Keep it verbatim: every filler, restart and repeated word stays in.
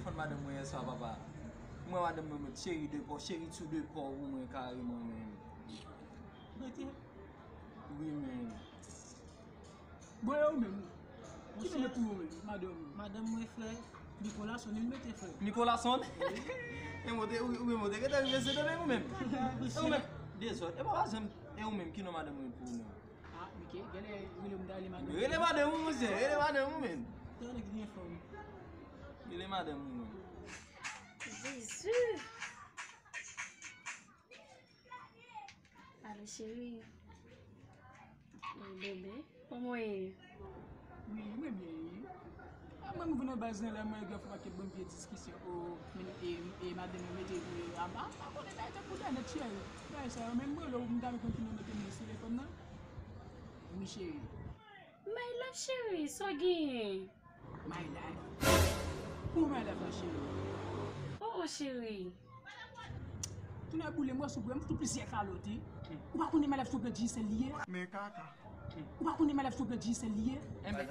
Fon madanm mwen yè swa, papa. Mwen madanm mwen met cheri de pò, cheri tou de pò pou mwen kareman, men. Rete. Wi, men. Bon, e ou menm? Ki nou met pou ou menm, madanm ou? Madanm mwen, frè, Nicolas, ou li mete, frè. Nicolas, on? E mwen te, wi, wi, mwen te gentan rive se domen ou menm. E ou menm? Dezòd. E pa janm, e ou menm, ki non madanm mwen pou ou menm? Ah, ok. Gade, rele m, rele madanm. Rele madanm ou, monchè. Rele madanm ou, men. Tande ki gen fanm. Rele madanm ou, men. Jezi. Alo, cheri. Bebe, kòman w ye? Wi, mwen byen, wi. A, mwen, m vin nan baz lan, la, mwen gen fwa ke ban m vye diskisyon. O, men, e, e, madanm mwen mete, e, a, a, a, konnen bagay te pou dènèt, cheri. Bagay sa yo, menm mwen, lè m ta konn fini mete m sou telefòn nan. Wi, cheri. My love, cheri, sa w genyen? My life. Pou my life la, cheri. Oh, oh, cheri. Tounen boule, mwen sou bwè, m fout ou plizyè kalòt, wi. Ou pa konnen my life sou pran Digicel li ye? Men kaka. Ou pa konnen my life sou pran Digicel li ye? Enben,